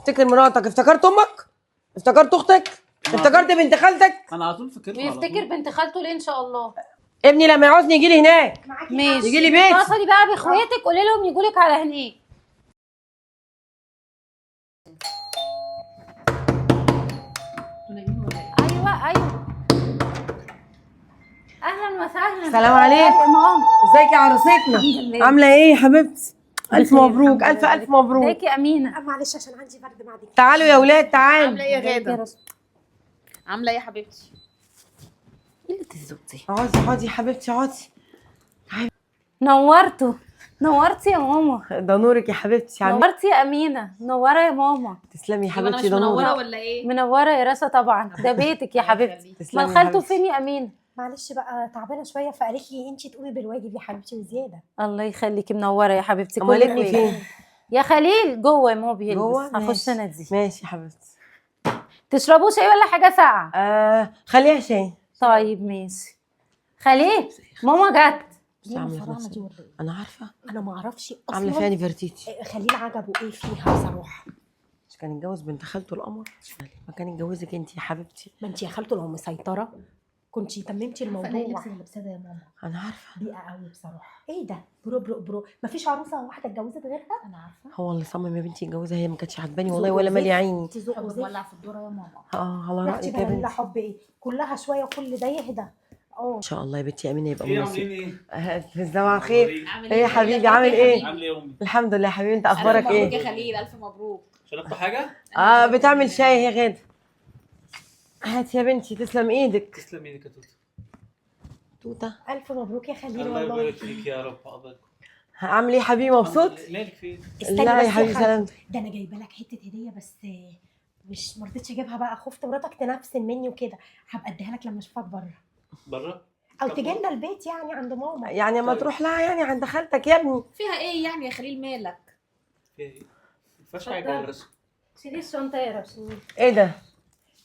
افتكر مراتك، افتكرت امك، افتكرت اختك، افتكرت بنت خالتك. انا على طول فاكركم. ويفتكر بنت خالته ليه ان شاء الله؟ ابني لما يعوزني يجي لي هناك. ماشي، يجي لي بيتي. اتصلي بقى باخواتك قولي لهم يجوا لك على هناك. ايوه ايوه، اهلا وسهلا. السلام عليكم. يا ماما. ازيك يا عروستنا؟ عامله ايه يا حبيبتي؟ الف مبروك، الف الف مبروك. ازيك يا امينه؟ معلش عشان عندي برد بعد كده. تعالوا يا ولاد تعالوا. عامله ايه يا غاده؟ عامله ايه يا حبيبتي؟ ايه اللي الذوق دي؟ اقعدي اقعدي يا حبيبتي اقعدي. نورتوا، نورتي يا ماما. ده نورك يا حبيبتي. نورتي يا امينه، منورة يا ماما. تسلمي يا انا حبيبتي، مش ده منورة نورك. ولا ايه؟ منورة يا رشا طبعا، ده بيتك يا حبيبتي. تسلمي امال يا خالته حبيبتي. فين يا امينه؟ معلش بقى تعبانة شوية فقالت لي انت تقومي بالواجب يا حبيبتي وزيادة. الله يخليكي، منورة يا حبيبتي. امال كل ابني خير. فين؟ يا خليل جوه يا ماما بيلبس. جوه؟ هخش ماشي. انا دي. ماشي يا حبيبتي. تشربوا شاي ولا حاجة ساقعه؟ خليها شاي. طيب ماشي. خليل ماما جت. مش عامله في الفراعنة نفسك. دي ولا ايه؟ انا عارفه، انا ما اعرفش اصلا. عامله فيها نفرتيتي. خليل عجبه ايه فيها بصراحة؟ مش كان يتجوز بنت خالته القمر؟ ما كان يتجوزك انت يا حبيبتي. ما انت يا خالته لو مسيطرة كنتي تممتي انا ايه الموضوع. اللبس اللي لابساه ده يا ماما؟ انا عارفه. بيئة قوي بصراحة. ايه ده؟ برو برو برو، مفيش عروسه واحدة اتجوزت غيرها؟ انا عارفه. هو اللي صمم يا بنتي يتجوزها، هي ما كانتش عجباني والله ولا مالي عيني. انت ذوق حب وزفت. مولع في الدورة يا ماما. على يا اختي رايك يا بلا بنتي. حب ايه؟ كلها شوية وكل ده يهدى. ان شاء الله يا بنتي يا امينه يبقى ايه مناسب. عاملين ايه؟ في الزمن خير. عامل ايه يا حبيبي عامل ايه؟ عامل ايه يا امي؟ الحمد لله يا حبيبي، انت اخبارك مبروك ايه؟ يا خليل، الف مبروك. شربتوا حاجة؟ بتعمل شاي يا غاده. هات يا بنتي، تسلم ايدك. تسلم ايدك يا توته. توته الف مبروك يا خليل الله والله. يبارك فيك يا رب، عقبالكم. عامل ايه يا حبيبي؟ مبسوط؟ مالك في ايه؟ استني لا بس يا حبيبي خالته. سلامتك. ده انا جايبه لك حتة هديه بس مش مرضتش اجيبها بقى، خفت مراتك تنفسن مني وكده. هبقى اديها لك لما اشوفك بره، بره؟ او تيجي لنا البيت يعني عند ماما. يعني ما طيب. تروح لها يعني عند خالتك يا ابني. فيها ايه يعني يا خليل مالك؟ فيها ايه؟ ما فيهاش حاجة يا رشا. شيلي الشنطة يا رشا. ايه ده؟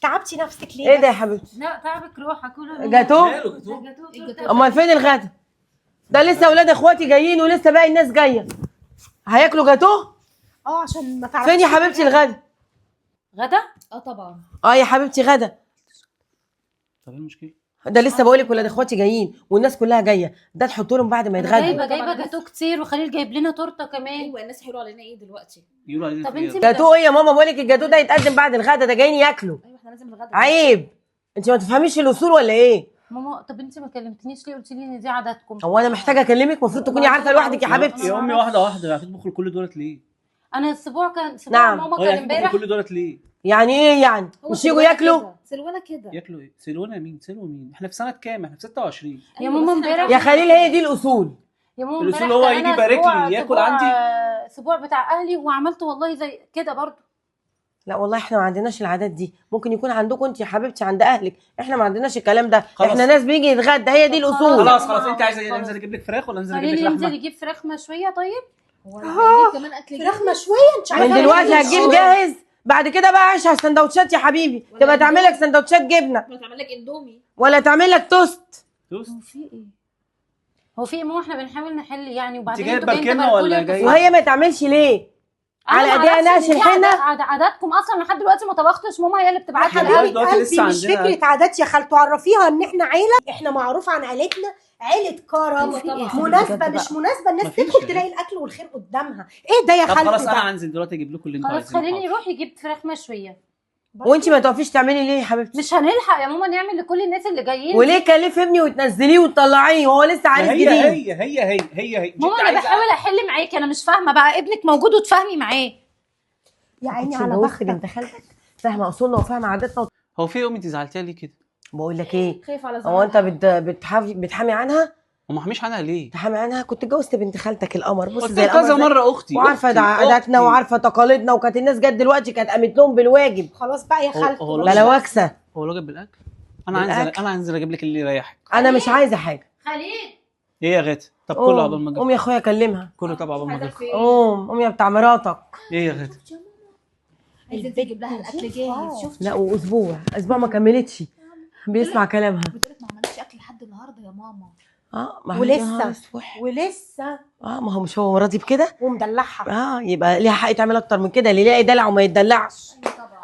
تعبتي نفسك ليه؟ ايه ده يا حبيبتي؟ لا تعبك روحك كله. جاتوه؟ ماله جاتوه؟ امال فين الغدا؟ ده لسه اولاد اخواتي جايين ولسه باقي الناس جاية. هياكلوا جاتوه؟ عشان ما تعرفش. فين يا حبيبتي الغدا؟ غدا؟ طبعا. يا حبيبتي غدا. طب ايه المشكلة؟ ده لسه بقول لك ولاد اخواتي جايين والناس كلها جاية، ده تحط لهم بعد ما أنا يتغدوا. جايبه جاتوه كتير، وخليل جايب لنا تورته كمان. ايوه الناس هيقولوا علينا ايه دلوقتي؟ يقولوا علينا طب في إيه؟ انت جاتوه ايه يا ماما؟ بقول لك الجاتوه ده يتقدم بعد الغدا، ده جايين ياكلوا. ايوه احنا لازم الغدا. عيب، انت ما تفهميش الاصول ولا ايه؟ ماما طب انت ما كلمتنيش ليه؟ قلت لي ان دي عاداتكم. هو انا محتاجه اكلمك؟ المفروض تكوني عارفه لوحدك يا حبيبتي. يا امي واحدة واحدة، هتطبخوا لكل دولت ليه؟ انا الاسبوع كان اسبوع نعم. ماما اه كان يعني هتطبخوا امبارح. كل دولت ليه؟ يعني ايه يعني؟ هو مش يجوا سلوانة ياكلوا؟ كده، سلوانه كده. ياكلوا ايه؟ سلونا مين؟ سلوى مين؟ احنا في سنة كام؟ احنا في 26. يا ماما امبارح، يا خليل هي دي الاصول. يا ماما الأصول امبارح هو كان يجي أنا يبارك لي، ياكل عندي. اسبوع بتاع اهلي، وعملت والله زي كده برضو. لا والله احنا ما عندناش العادات دي، ممكن يكون عندكم انت يا حبيبتي عند اهلك، احنا ما عندناش الكلام ده. خلاص. احنا ناس بيجي يتغدى، هي دي الاصول. خلاص خلاص، انت عايزه إيه؟ انزل اجيب لك فراخ ولا انزل اجيب خليل لك ينزل لحمه؟ يجيب فراخ مشوية. طيب هو أنا هجيب كمان اكل فراخ مشوية انت من عارفه دلوقتي هتجيب جاهز، بعد كده بقى عيش على السندوتشات يا حبيبي، تبقى تعمل لك سندوتشات جبنه ولا تعمل لك اندومي ولا تعمل لك توست. توست. هو في ايه؟ هو في ايه؟ ماما احنا بنحاول نحل يعني، وبعدين جاية انتوا جايين تباركلنا تباركولي ولا جاية؟ وهي ما تعملش ليه؟ أنا على ما ايديها أعرفش نقش إن دي الحنة. عاداتكم اصلا لحد دلوقتي ما طبختش، ماما هي اللي بتبعت لي حبيبي. الاكل. دلوقتي قلبي لسه مش عندنا فكرة عادات يا خالته، عرفيها ان احنا عيله، احنا معروف عن عيلتنا عيله كرم. أيوة طبعا. مناسبة بجد مش مناسبة الناس مفيش تدخل يا تلاقي الاكل والخير قدامها. ايه ده يا طب خالته خلاص ده؟ انا هنزل دلوقتي اجيب لكم اللي انتوا خلاص عايزينه. خليني حاضر. يروح يجيب فراخ مشوية. وانت ما تقفيش تعملي ليه يا حبيبتي؟ مش هنلحق يا ماما نعمل لكل الناس اللي جايين. وليه كلف ابني وتنزليه وتطلعيه وهو لسه ما عريس هي جديد؟ هي هي هي هي هي مش ماما انت انا عايزة- بحاول احل معاكي، انا مش فاهمه بقى ابنك موجود وتفهمي معاه. يا عيني كنتش على اتجوزت بختك. بنت خالتك فاهمه اصولنا وفاهمه عاداتنا. هو في إيه يا امي انت زعلتيها ليه كده؟ بقول لك ايه، خايف على هو انت بتحامي عنها؟ وما حميش عنها ليه؟ تحامي عنها؟ كنت اتجوزت بنت خالتك القمر، بص قلت زي لك كذا القمر زي- مرة اختي وعارفه أختي، عاداتنا أختي. وعارفه تقاليدنا، وكانت الناس جت دلوقتي كانت قامت لهم بالواجب. خلاص بقى يا هو- خالته. هو بلا وكسه. هو الواجب بالاكل؟ انا هنزل، بالأكل. انا هنزل اجيب لك اللي يريحك. انا مش عايزه حاجة. خليل ايه يا غاده؟ طب كله عقبال ما قوم اجيب. قوم يا اخويا كلمها. كله طب عقبال ما اجيب. قوم قوم يا بتاع مراتك. ايه يا غاده؟ عايزه تجيب لها الاكل جاهز. شفتي؟ لا واسبوع، اسبوع ما كملتش بيسمع كلامها. بتقولك ما عملتش اكل لحد النهارده يا ماما. ما ولسه ولسه ما هو مش هو راضي بكده ومدلعها. يبقى ليها حق تعمل اكتر من كده، اللي يلاقي دلع وما يتدلعش.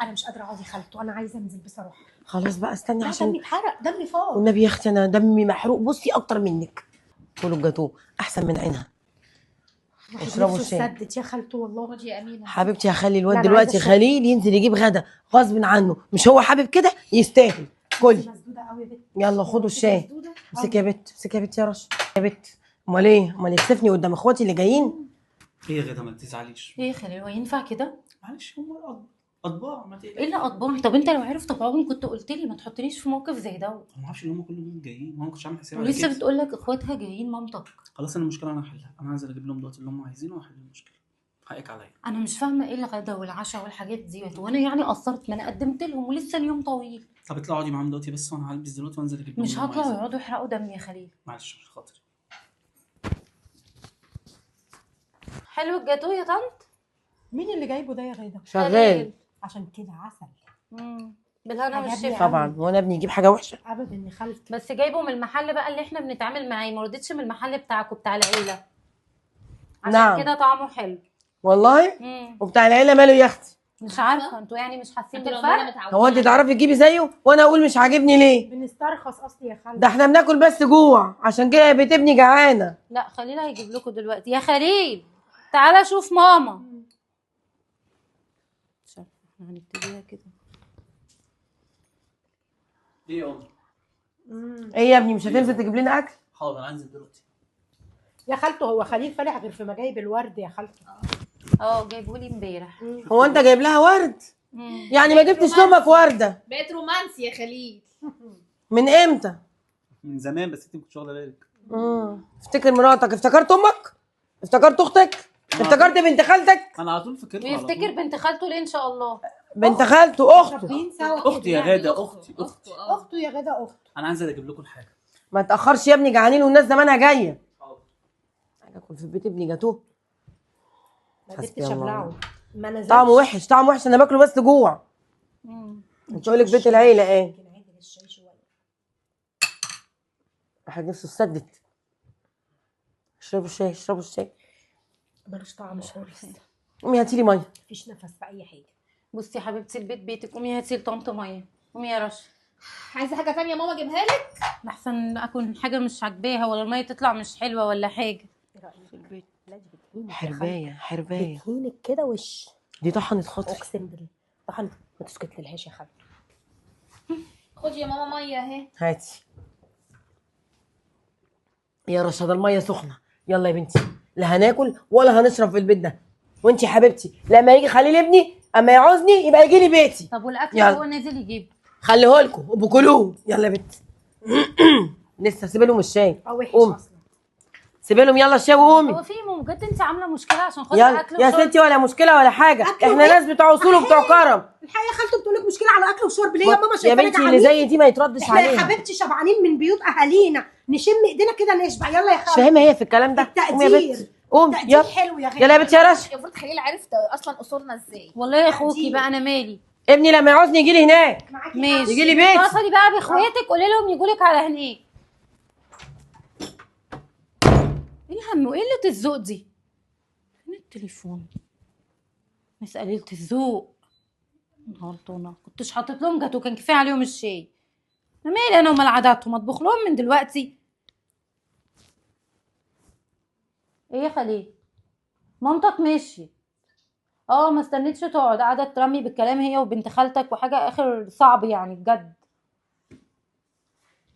انا مش قادرة اقعد يا خالته، انا عايزه انزل بصراحة. خلاص بقى استني عشان دمي اتحرق، دمي فاض. والنبي يا اختي انا دمي محروق، بصي اكتر منك. كلوا الجاتوه احسن من عينها. اشربوا الشاي. سدت يا خالته والله. خدي يا امينه حبيبتي، هخلي الواد دلوقتي خليل ينزل يجيب غدا غصب عنه، مش هو حابب كده يستاهل. كلي. يلا خدوا الشاي. امسكي يا بت، امسكي يا بت يا رشا يا بت. امال ايه؟ امال يكسفني قدام اخواتي اللي جايين؟ ايه يا غدا ما تزعليش. ايه يا خليل هو ينفع كده؟ معلش هم اطباع، ما تقلقش. ايه اللي اطباع؟ طب انت لو عارف طبعهم كنت قلت لي، ما تحطنيش في موقف زي ده. انا ما اعرفش ان هم كلهم جايين، وانا ما كنتش عامل حسابي على ولسه كده. بتقول لك اخواتها جايين مامتك. خلاص انا المشكلة انا هحلها، انا هنزل اجيب لهم دلوقتي اللي هم عايزينه وهحل المشكلة. حقك عليا. انا مش فاهمه ايه الغدا والعشاء والحاجات دي، وانا يعني قصرت؟ ما انا قدمت لهم ولسه اليوم طويل. طب اطلعي اقعدي معاهم دلوقتي بس، وانا هلبس دلوقتي وانزل اجيب لهم. مش هطلع ويقعدوا يحرقوا دمي يا خليل. معلش مش خاطري. حلو الجاتوه يا طنط. مين اللي جايبه ده يا غاده؟ شغال عشان كده عسل. بالهنا والشفا. طبعا هو انا ابني يجيب حاجة وحشة؟ ابدا يا خالتي. بس جايبه من المحل بقى اللي احنا بنتعامل معاه، ما رضيتش من المحل بتاعكم بتاع العيلة. عشان نعم. كده طعمه حلو والله. وبتاع العيلة ماله يا اختي؟ مش عارفه انتوا يعني مش حاسين بالفرق؟ هو انت تعرفي تجيبي زيه وانا اقول مش عاجبني ليه؟ بنسترخص اصلي يا خالتي. ده احنا بناكل بس جوع، عشان كده بيت ابني جعانة. لا خليل هيجيب لكم دلوقتي. يا خليل تعالى شوف ماما. مش عارفه احنا هنبتديها كده. ايه يا امي؟ ايه يا ابني مش هتنزل تجيب لنا اكل؟ حاضر هنزل دلوقتي. يا خالته هو خليل فالح غير في مجايب الورد يا خالته. جايبهولي امبارح. هو انت جايب لها ورد؟ يعني ما جبتش لامك ورده؟ بقيت رومانسي يا خليل. من امتى؟ من زمان، بس انت ما كنتش واخده بالك. افتكر مراتك، افتكرت امك؟ افتكرت اختك؟ افتكرت بنت خالتك؟ انا على طول فاكرها. ويفتكر بنت خالته ليه ان شاء الله؟ بنت خالته اخته. اختي يا غاده، اختي اختي اخته يا غاده اخته. انا هنزل اجيب لكم الحاجة. ما تاخرش يا ابني، جعانين والناس زمانها جاية. حاضر. اكل في البيت ابني جاتوه. ما قدرتش ابلعه، ما نزلش. طعمه وحش، طعمه وحش، انا باكله بس جوع. مش هقول لك بيت العيلة ايه. واحد نفسه اتسدت. اشربوا الشاي، اشربوا الشاي. ملوش طعم خالص. قومي هاتي لي مية. مفيش نفس في اي حاجة. بصي يا حبيبتي البيت بيتك، قومي هاتي لطنط مية. قومي يا رشا. عايزه حاجة ثانية ماما اجيبها لك؟ احسن اكون حاجة مش عاجباها ولا المية تطلع مش حلوة ولا حاجة. في البيت حربايه، حربايه بتهينك كده وش دي طحنت خاطري اقسم بالله طحنت. ما تسكتلهاش يا خالتي. خدي يا ماما مية اهي. هاتي يا رشا، ده المية سخنة. يلا يا بنتي، لا هناكل ولا هنشرب في البيت ده. وانتي حبيبتي لما يجي خليل ابني اما يعوزني يبقى يجي لي بيتي. طب والاكل هو نازل يجيبه؟ خليه لكم وبكلوه. يلا يا بنتي. لسه سيبي لهم الشاي. وحش اصلا. سيبي لهم يلا الشاي وقومي. هو في بجد انت عامله مشكلة عشان خاطر اكل يا ستي؟ ولا مشكلة ولا حاجة، احنا ناس بتوع اصول وبتوع كرم. الحقيقة خالته بتقول لك مشكلة على اكل وشرب ليه يا ماما؟ يا بنتي اللي زي دي ما يتردش عليها. احنا يا حبيبتي شبعانين من بيوت اهالينا، نشم ايدينا كده نشبع. يلا يا خالته. مش فاهمه هي في الكلام ده. التقدير. قومي يلا. حلو يا غالي. يلا يا بنتي يا رشا. المفروض خليل عرفت اصلا اصولنا ازاي. والله يا اخوكي بقى انا مالي. ابني لما يعوزني يجي لي هناك. ماشي يجي لي بيتي. اتصلي بقى باخواتك قولي لهم يجوا لك على هناك. ايه الهم وايه قلة الذوق دي؟ فين التليفون؟ ناس قليلة الذوق. غلطانة، كنتش حاطط لهم جاتو كان كفاية عليهم الشاي. انا مالي انا ومال عاداتهم، اطبخ لهم من دلوقتي. ايه يا خليل؟ مامتك مشيت. ما استنيتش تقعد، قاعدة ترمي بالكلام هي وبنت خالتك وحاجه اخر صعب يعني بجد.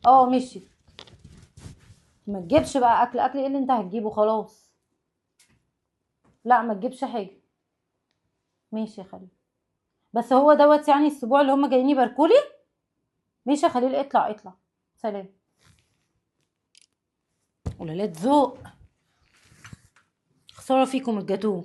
مشيت. ما تجيبش بقى اكل، اكل ايه اللي انت هتجيبه؟ خلاص لا ما تجيبش حاجة. ماشي يا خليل، بس هو دوت يعني الاسبوع اللي هم جايين يباركولي. ماشي يا خليل، اطلع اطلع، سلام. ولاد ذوق، خسارة فيكم الجاتوه.